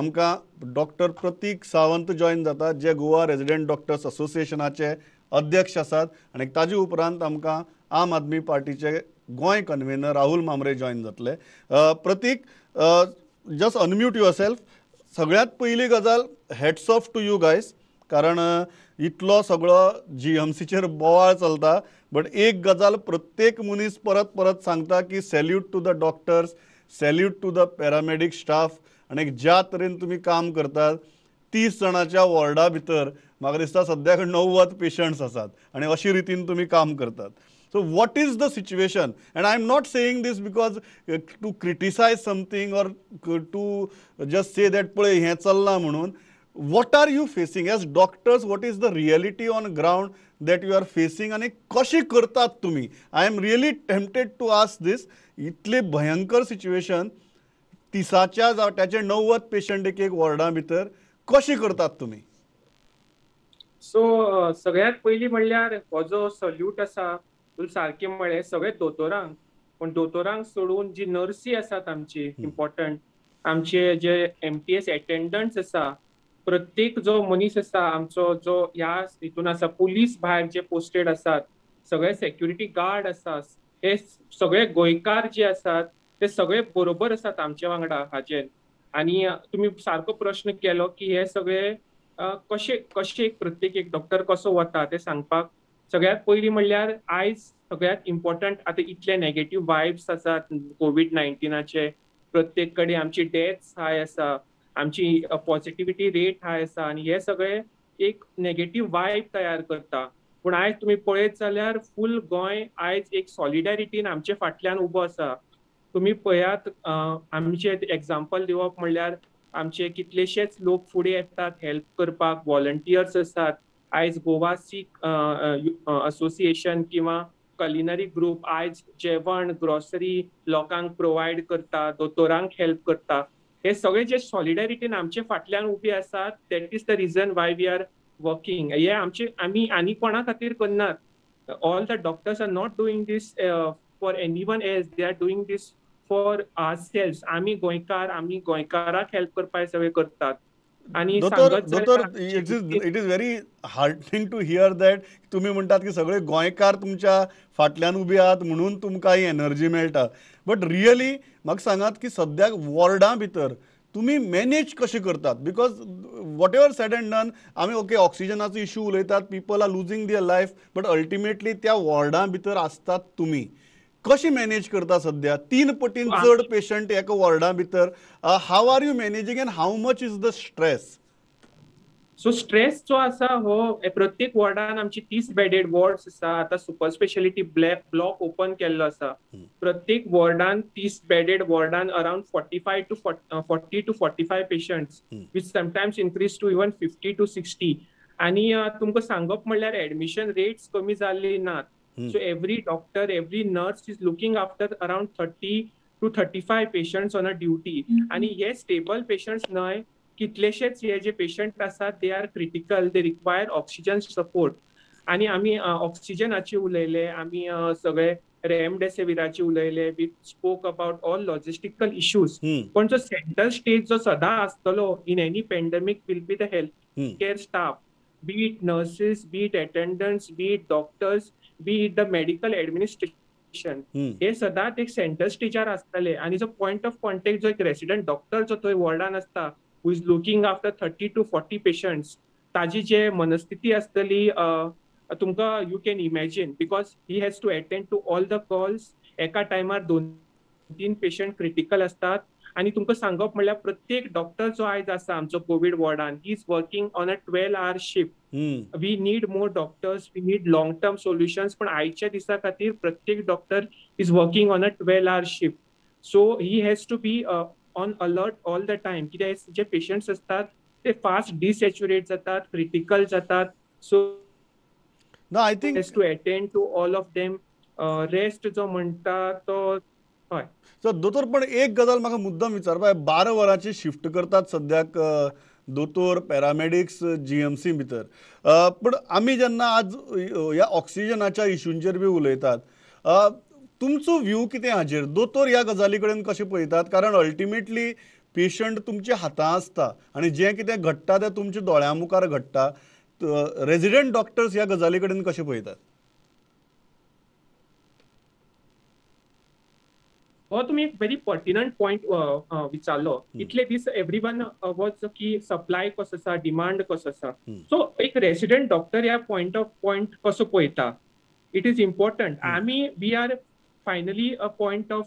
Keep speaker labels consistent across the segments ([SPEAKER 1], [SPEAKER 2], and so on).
[SPEAKER 1] आमकां डॉक्टर प्रतीक सावंत जॉयन जातात, जे गोवा रेजिडंट डॉक्टर्स असोसिएशनाचे अध्यक्ष आसात आनी ताजे उपरांत आमकां आम आदमी पार्टीचे गोंय कन्व्हेनर राहुल मामरे जॉयन जातले. Prateek, just unmute yourself. सगळ्यांत पयली गजाल, hats off to you guys, कारण इतलो सगळो जीएमसीचेर बोवाळ चलता, बट एक गजाल प्रत्येक मनीस परत परत सांगता की salute to the doctors, salute to the paramedic staff. आनी ज्या तरेन तुमी काम करतात, 30 जाणांच्या वॉर्डा भितर म्हाका दिसता सद्याक 90 पेशंट्स आसात आनी अशी रितीन तुमी काम करतात. So what is the situation? And I am not saying this because to criticize something or to just say that पळय हें चल्लां म्हणून. What are you facing as doctors? What is the reality on ground that you are facing आनी कशी करतात तुमी? I am really tempted to ask this. इतले भयंकर सिच्युएशन, 30च्या जाग्याचे 90 पेशंट एक एक वॉर्डा भितर, कशी करतात तुमी?
[SPEAKER 2] सो सगळ्यात पयलीं म्हणल्यार हो जो सल्यूट आसा, तुवें सारकें म्हळें, सगळे दोतोरांक, पूण दोतोरांक सोडून जी नर्सी आसात आमची इम्पॉर्टंट, आमचे जे एमटीएस एटेंडंट्स आसा, प्रत्येक जो मनीस आसा आमचो जो ह्या हितून आसा, पुलीस भायर जे पोस्टेड आसात, सगळे सेक्युरिटी गार्ड आसा, हे सगळे गोंयकार जे आसात ते सगळे बरोबर आसात आमच्या वांगडा हाजेर. आनी तुमी सारको प्रश्न केलो की हे सगळे कशे कशे प्रत्येक एक डॉक्टर कसो वता ते सांगपाक. सगळ्यात पयलीं म्हणल्यार आयज सगळ्यात इम्पॉर्टंट, आतां इतले नेगेटीव वायब्स आसात कोवीड 19आचे, प्रत्येक कडेन आमची डेथ्स हाय आसा, आमची पॉझिटिव्हिटी रेट हाय आसा, आनी हे सगळे एक नेगेटीव वायब तयार करता. पूण आयज तुमी पळयत जाल्यार फूल गोंय आयज एक सॉलिडेरिटीन आमचे फाटल्यान उबो आसा. तुमी पळयात, आमचे एग्जाम्पल दिवप म्हणल्यार आमचे कितलेशेच लोक फुडें येतात हेल्प करपाक, वॉलंटियर्स आसात. आयज गोवा सीख असोसिएशन किंवा कलिनरी ग्रुप आयज जेवण, ग्रॉसरी लोकांक प्रोवायड करता, दोतोरांक हेल्प करता. हे सगळे जे सॉलिडेरिटीन आमचे फाटल्यान उबे आसात, that is the reason why we are working. हे आमचे आमी आनी कोणा खातीर करनात. All the doctors are not doing this for anyone else, they are doing this for ourselves. आमी गोंयकार, आमी गोंयकाराक हेल्प करपाक सगळे करतात. आनी
[SPEAKER 1] दोतोर, दोतोर, it is very heartening to hear that तुमी म्हणटात की सगळे गोंयकार तुमच्या फाटल्यान उबे आहात म्हणून तुमकां ही एनर्जी मेळटा. बट रियली म्हाका सांगात की सद्याक वॉर्डां भितर तुमी मॅनेज कशें करतात? Because whatever said and done, आमी ओके ऑक्सिजनाचो इशू उलयतात, people are losing their life, but ultimately त्या वॉर्डां भितर आसतात तुमी. कशें मॅनेज करता सद्या 3 पटीन चड पेशंट एका वॉर्डा भितर? How are you managing and how much is the stress?
[SPEAKER 2] So stress जो आसा हो प्रत्येक वॉर्डान आमची 30 बेडेड वॉर्ड्स आसा. आतां सुपर स्पेशालिटी ब्लॉक ओपन केल्लो आसा. प्रत्येक वॉर्डान 30 bedded वॉर्डान around 45 to 40 to 45 patients, which sometimes increase to even 50 to 60. आनी तुमकां सांगप म्हणल्यार एडमिशन रेट्स कमी जाल्ली नात. So every doctor, every nurse is looking after around 30 to 35 patients on a duty. आनी हे स्टेबल पेशंट्स न्हय, कितलेशेच हे जे पेशंट आसात they are critical, they require oxygen support. आनी आमी ऑक्सिजनाचे उलयले, आमी सगळे रेमडेसिवीराचे उलयले, we spoke about all logistical issues. पण जो सेंटर स्टेज जो सदां आसतलो in any pandemic will be the health care staff, be it nurses, be it attendants, be it doctors, be it the medical administration. हे सदांच एक centre स्टेजार आसतले. आनी जो पॉयंट ऑफ कॉन्टेक्ट जो एक रेसिडंट डॉक्टर जो थंय वॉर्डान आसता, who is looking after 30 to 40 patients, ताजी जे मनस्थिती आसतली तुमकां you can imagine, because he has to attend to all the calls. एका टायमार दोन तीन पेशंट क्रिटिकल असतात. आनी तुमकां सांगप म्हणल्यार प्रत्येक डॉक्टर जो आयज आसा आमचो Covid वॉर्डान, he is working on a 12 hour shift. We need more doctors, we need long term solutions, पण आयच्या दिसा खातीर प्रत्येक doctor is working on a 12 hour shift, so he has to be on alert all the time. कित्याक जे patients असतात ते fast डिसॅच्युरेट जातात, critical जातात, so
[SPEAKER 1] No, I think
[SPEAKER 2] has to attend to all of them. Rest जो म्हणटा तो, हय.
[SPEAKER 1] So दोतोर, पण एक गजाल म्हाका मुद्दम विचारपा, 12 वरांची शिफ्ट करतात सद्याक दोतोर, पॅरामेडिक्स जीएमसी भितर, पण आमी जेन्ना आज ह्या ऑक्सिजनाच्या इशूंचेर बी उलयतात, तुमचो व्यू कितें हाजेर? दोतोर ह्या गजाली कडेन कशें पळयतात? कारण अल्टिमेटली पेशंट तुमच्या हातां आसता आनी जें कितें घडटा तें तुमच्या दोळ्यां मुखार घडटा. रेजिडंट डॉक्टर्स ह्या गजाली कडेन कशें पळयतात?
[SPEAKER 2] हो तुमी एक व्हेरी पर्टिनंट पॉयंट विचारलो. इतले दीस एवरीवन वॉज की सप्लाय कसो आसा, डिमांड कसो आसा. सो एक रेसिडंट डॉक्टर ह्या पॉयंट ऑफ पॉयंट कसो पळयता, it is important. आमी we are finally a point of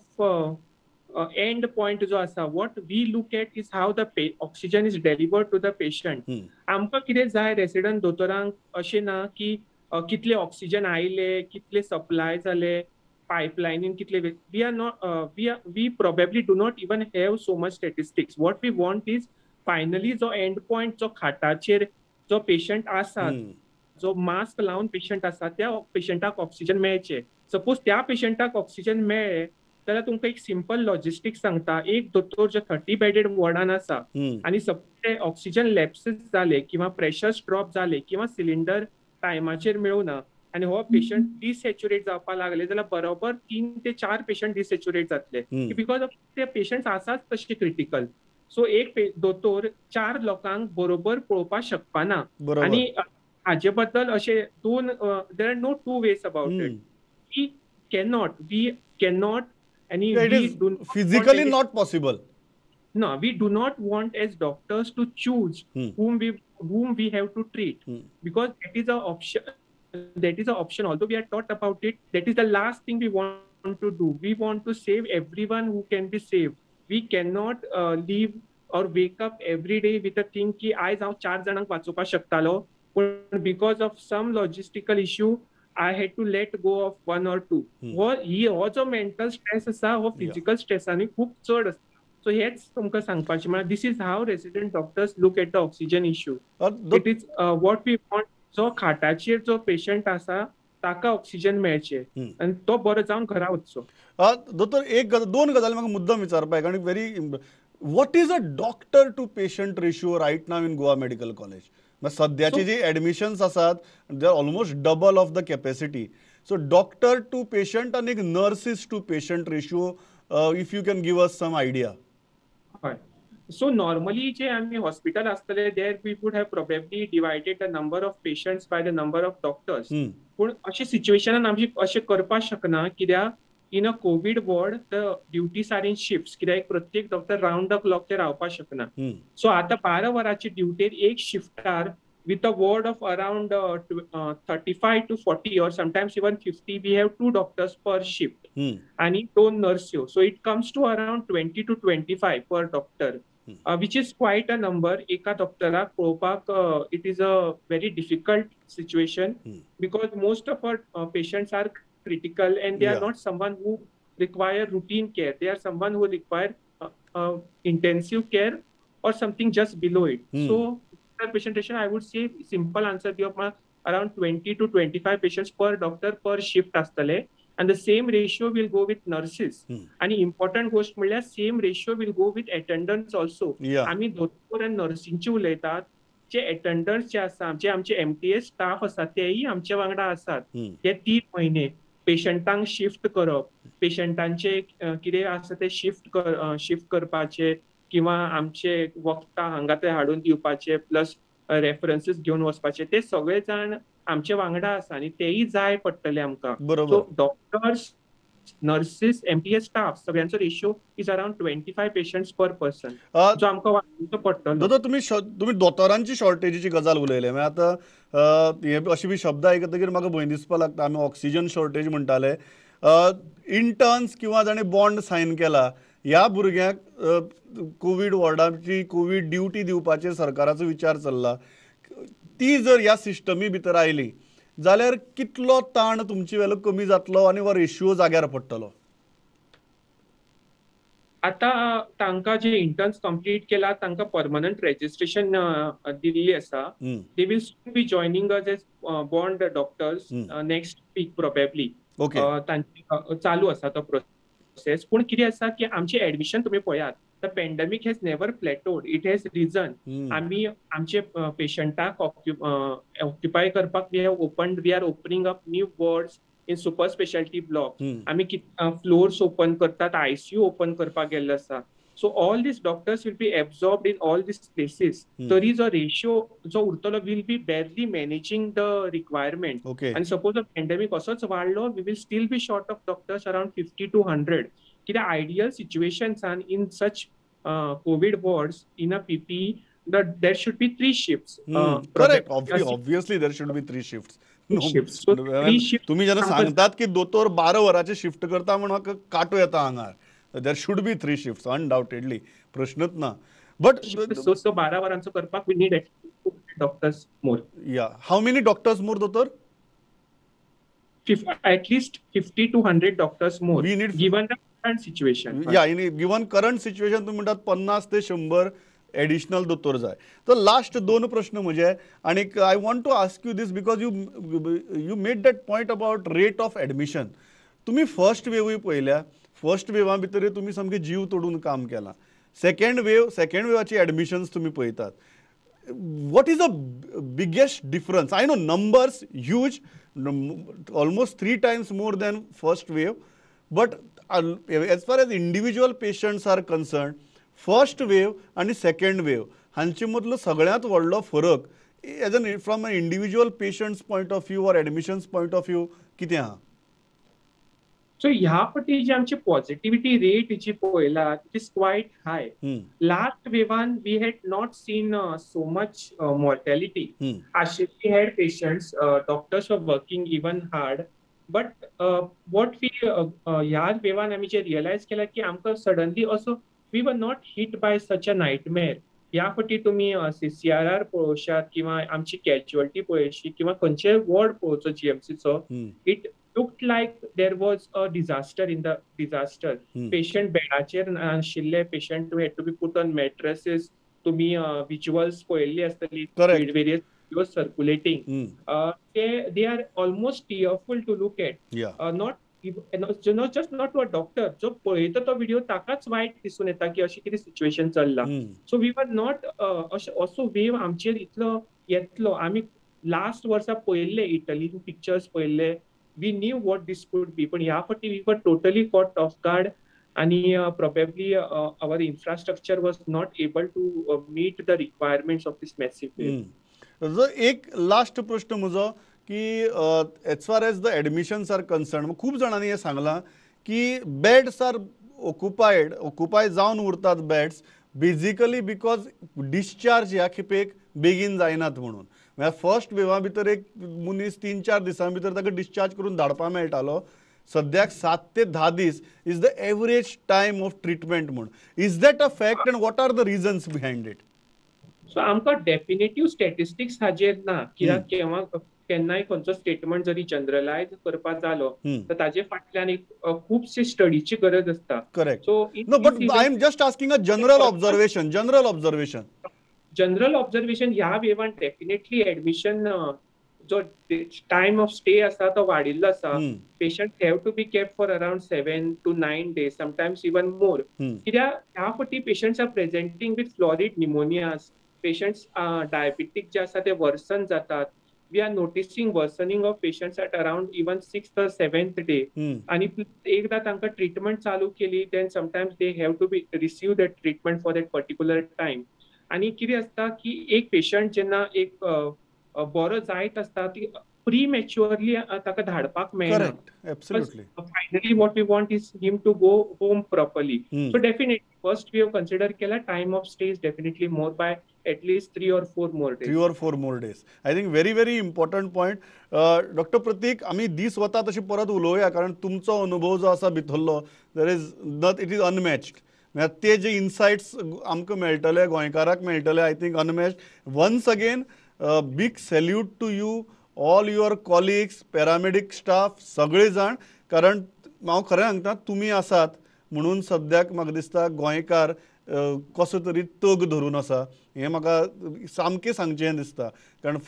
[SPEAKER 2] end point जो आसा, what we look at is how the oxygen is delivered to the patient. आमकां कितें जाय रेसिडंट दोतोरांक, अशें ना की कितले ऑक्सिजन आयले, कितले सप्लाय जाले, पायपलायनीन कितले. We are not we probably do not even have so much statistics. What we want is finally जो एंड पॉयंट, जो खाटाचेर जो पेशंट आसा, जो मास्क लावन पेशंट आसा, त्या पेशंटाक ऑक्सिजन मेळचें. सपोज त्या पेशंटाक ऑक्सिजन मेळ्ळें जाल्यार तुमकां एक सिंपल लॉजिस्टिक्स सांगता. एक दोतोर जो 30 बेडेड वॉर्डान आसा आनी सपोज ऑक्सिजन लॅप्सीस जाले किंवा प्रेशर्स ड्रॉप जाले किंवा सिलिंडर टायमाचेर मेळूना आनी हो पेशंट डिसॅच्युरेट जावपाक लागले जाल्यार बरोबर 3 ते 4 पेशंट डिसॅच्युरेट जातले, because of ते पेशंट्स आसाच तशे क्रिटिकल. सो एक दोतोर 4 लोकांक बरोबर पळोवपाक शकपाना. आनी हाजे बद्दल अशे दोन, there are no two ways about it. We cannot, we cannot, आनी
[SPEAKER 1] physically not possible.
[SPEAKER 2] No, we do not want as doctors to choose whom we have to treat, because that is a option. That is an option. Although we are taught about it, that is the last thing we want to do. We want to save everyone who can be saved. We cannot leave or wake up every day with a thing ki aaj हांव 4 जाणांक वाचोवपाक शकतालो, पण because of some logistical issue I had to let go of 1 or 2. हो जो mental stress आसा हो physical स्ट्रेसांनी खूब चड आसता. सो हेच तुमकां सांगपाचें म्हळ्यार this is how resident doctors look at the oxygen issue. It is what we want. जो खाटाचेर जो पेशंट आसा ताका ऑक्सिजन मेळचें आनी तो बरो जावन घरा वचचो.
[SPEAKER 1] दोतोर, एक दोन गजाली म्हाका मुद्दम विचारपाक, आनी very, what is a doctor to patient ratio right now in Goa medical college? सद्याची जी एडमिशन्स आसात they are almost double of the capacity. So doctor to patient आनी nurses to patient ratio, if you can give us some idea.
[SPEAKER 2] हय, so normally जे आमी hospital आसतले there we would have probably divided the number of patients by the number of doctors. पूण अशे सिच्युएशनान आमी अशें करपाक शकना, कित्याक in a COVID ward the duties are in shifts, कित्याक प्रत्येक डॉक्टर रावंड the clock ते रावपाक शकना. सो आतां 12 वरांची ड्युटेर एक शिफ्टार with a ward of around 35 to 40 or sometimes even 50, we have 2 doctors per shift आनी 2 नर्स्यो. So it comes to around 20 to 25 per doctor, which is quite a number. एका डॉक्टराक पळोवपाक it is a very difficult situation, because most of our patients are critical and they are not someone who require routine care. They are someone who require intensive care or something just below it. So patient ratio, I would say simple answer दिवप around 20 to 25 patients per doctor per shift आसतले, and the same ratio will go with nurses. आणि important गोष्ट म्हणल्यार same ratio will go with attendants also. आमी दोतोर आनी नर्सींची उलयतात, जे attendance जे आसा, जे आमचे MTS staff आसा तेय आमचे वांगडा आसात. हे 3 म्हयने पेशंटांक शिफ्ट करप, पेशंटांचे कितें आसा ते शिफ्ट करपाचे, किंवा आमचे वखदां हांगा थंय हाडून दिवपाचे, प्लस रेफरन्सीस घेवन वचपाचे, ते सगळे जाण आमचे वांगडा आसा आनी तेय जाय पडटले आमकां. So doctors, nurses, MTS staff सगळ्यांचो ratio is around 25 patients per person, जो आमकां वाडोवचो पडटलो.
[SPEAKER 1] दोतोर, तुमी दोतोरांची शॉर्टेजीची गजाल उलयले, मागीर आतां हे अशे बी शब्द आयकतकीर म्हाका भंय दिसपाक लागता. आमी ऑक्सिजन शॉर्टेज म्हणटाले, इंटर्न्स किंवा जाणें बॉन्ड सायन केला ह्या भुरग्यांक कोवीड वॉर्डाची कोवीड ड्युटी दिवपाचेर सरकाराचो विचार चल्ला. ती जर ह्या सिस्टमी भितर आयली जाल्यार कितलो ताण तुमचे वेलो कमी जातलो आनी हो रेशियो जाग्यार पडटलो?
[SPEAKER 2] आतां तांकां जे इंटर्न्स कंप्लीट केला तांकां परमनंट रेजिस्ट्रेशन दिल्ली आसा. They will soon be joining us as bond doctors next week probably. तांची चालू आसा तो प्रोसेस. पूण कितें आसा की आमचें एडमिशन तुमी पळयात, the pandemic has never plateaued, it has risen. आमी आमचे पेशंटाक ऑक्युपाय करपाक we have open, we are opening up new wards in super speciality block. आमी फ्लोर्स ओपन करतात, ICU open करपाक गेल्ले आसा. So all these doctors will be absorbed in all these places. तरी जो रेशियो जो उरतलो will be barely managing the requirement. आनी सपोज पॅन्डेमीक असोच वाडलो, we will still be short of doctors around 50 to 100. कित्याक ideal सिच्युएशन्सान in such COVID wards in a PPE there should be 3 shifts.
[SPEAKER 1] Correct, obviously there should be 3 shifts. तुम्ही जेन्ना सांगतात की दोतोर 12 वरांचे shift करता म्हण म्हाका कांटो येता आंगार. There should be 3 shifts undoubtedly, प्रश्नच ना. बट
[SPEAKER 2] सो 12 वरांचो करपाक we need doctors more.
[SPEAKER 1] Yeah, how many doctors more दोतोर?
[SPEAKER 2] At least 50 to 100 doctors more.
[SPEAKER 1] We need,
[SPEAKER 2] given the current situation.
[SPEAKER 1] Yeah, in given current situation तुम्ही म्हणतात 50 ते 100 additional दोतोर जाय. तर लास्ट 2 प्रश्न म्हजे, आनी I want to ask you this because you made that point about rate of admission. तुमी फर्स्ट वेवूय पळयल्या, फर्स्ट वेवा भितर तुमी सामकें जीव तोडून काम केलां. सेकंड वेवाची एडमिशन्स तुमी पळयतात. What is the biggest difference? I know numbers huge, almost 3 times more than first wave, but as far as individual patients are concerned, first wave आनी सेकंड वेव हांचे मदलो सगळ्यांत व्हडलो फरक as an from an individual patients point of view or admissions point of view कितें आहा?
[SPEAKER 2] So ह्या फावटी जी आमची पॉझिटिव्हिटी रेट जी पळयला it is quite high. Last Viviana we had not seen so much mortality. आशिल्ली had patients, doctors were working even hard, but what we ह्या वेवान आमी जे रियलायज केला की आमकां सडनली असो we were not hit by such a nightmare. ह्या फावटी तुमी CCRR पळोवशात किंवा आमची कॅज्युअलिटी पळयशी किंवा खंयचेय ward पळोवचो GMCचो, it looked like there was a disaster in the disaster. Patient बेडाचेर नाशिल्ले, patient had to be put on mattresses. तुमी विज्युअल्स पळयल्ली आसतली, various videos circulating. They are almost tearful to look at. Not just not to a doctor, जो पळयता तो video ताकाच वायट दिसून येता की अशी कितें सिच्युएशन चल्ला. सो we were not असो वेव आमचेर इतलो येतलो. आमी लास्ट वर्सा पळयल्ले इटलीन पिक्चर्स पळयल्ले, we knew what this could be, पण ह्या फावटी we were totally caught off guard आणि probably our infrastructure was not able to meet the requirements of this massive wave.
[SPEAKER 1] एक लास्ट प्रश्न म्हजो की as far as the admissions are concern, खूब जाणांनी हें सांगलां की बेड्स are occupy जावन उरतात beds basically because discharge ह्या खेपेक बेगीन जायनात म्हणून. म्हळ्यार फर्स्ट वेवा भितर एक मनीस 3-4 दिसां भितर ताका डिस्चार्ज करून धाडपा मेळटालो, सद्याक 7 ते 10 दीस is the average time of treatment म्हूण. Is that a fact and what are the reasons behind it?
[SPEAKER 2] So आमकां डेफिनेटीव स्टॅटिस्टिक्स हाजेर ना, कित्याक केव्हा केन्नाय खंयचो स्टेटमेंट जरी जनरलायज करपाक जालो तर ताजे फाटल्यान एक खुबशे स्टडीची गरज आसता.
[SPEAKER 1] Correct. So no, but I am just asking a general observation. General observation
[SPEAKER 2] general observation ह्या वेवान डेफिनेटली एडमिशन जो टायम ऑफ स्टे आसा तो वाडिल्लो आसा. Patient have to be kept for around 7 to 9 days, sometimes even more. कित्याक ह्या फावटी patients are presenting with florid pneumonias, patients diabetic जे आसा ते वर्सन जातात. We are noticing worsening of patients at around even 6th or 7th day. आणि एकदा तांकां treatment चालू केली then sometimes they have to be receive that treatment for that particular time. आनी कितें आसता की एक पेशंट जेन्ना एक बरो जायत आसता ती प्रीमॅच्युअरली ताका धाडपाक मेळना. Finally what we want is him to go home properly. So definitely first wave consider केला time of stay is definitely more by at least 3 or 4 more days.
[SPEAKER 1] 3 or 4 more days. I think very very important point. Doctor Pratik, आमी दीस वता तशी परत उलोवया, कारण तुमचो अनुभव जो आसा भितरलो there is not, it is unmatched. म्हळ्यार ते जे इनसायट्स आमकां मेळटले, गोंयकाराक मेळटले, I think unmatched. Once again big salute to you, all your colleagues, paramedic staff, सगळे जाण, कारण हांव खरें सांगता तुमी आसात म्हणून सद्याक म्हाका दिसता गोंयकार कसो तरी तग धरून आसा, हें म्हाका सामकें सांगचें दिसता. कारण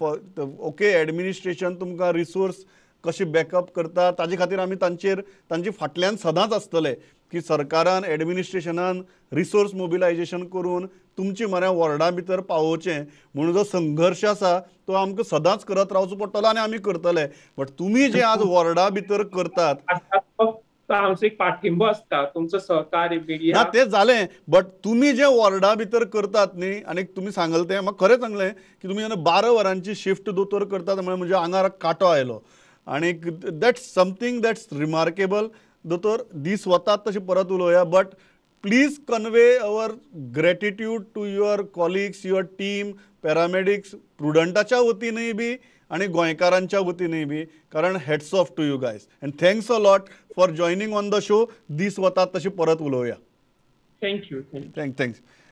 [SPEAKER 1] ओके एडमिनिस्ट्रेशन तुमकां रिसोर्स कशें बॅकअप करता ताजे खातीर आमी तांचेर तांचे फाटल्यान सदांच आसतले की सरकारान एडमिनिस्ट्रेशनान रिसोर्स मोबिलायजेशन करून तुमचे म्हऱ्या वॉर्डा भितर पावोवचें म्हणून जो संघर्श आसा तो आमकां सदांच करत रावचो पडटलो आनी आमी करतले. बट तुमी जे आज वॉर्डा भितर करतात,
[SPEAKER 2] सो आमचो एक पाठिंबो आसता, तुमचो सहकार्य, मिडिया.
[SPEAKER 1] ना तें जालें, बट तुमी जे वॉर्डा भितर करतात न्ही, आनी तुमी सांगल तें म्हाका खरें सांगलें की तुमी जेन्ना 12 वरांची शिफ्ट दोतोर करतात म्हळ्यार म्हज्या आंगार कांटो आयलो. आनी that's something that's remarkable. दोतोर, दीस वतात तशें परत उलोवया, but please convey our gratitude to your colleagues, your team, paramedics, प्रुडंटाच्या वतीनूय बी आनी गोंयकारांच्या वतीनूय बी, कारण hats off to you guys and thanks a lot for joining on the show. दीस वतात तशें परत उलोवया.
[SPEAKER 2] Thank you.
[SPEAKER 1] Thanks.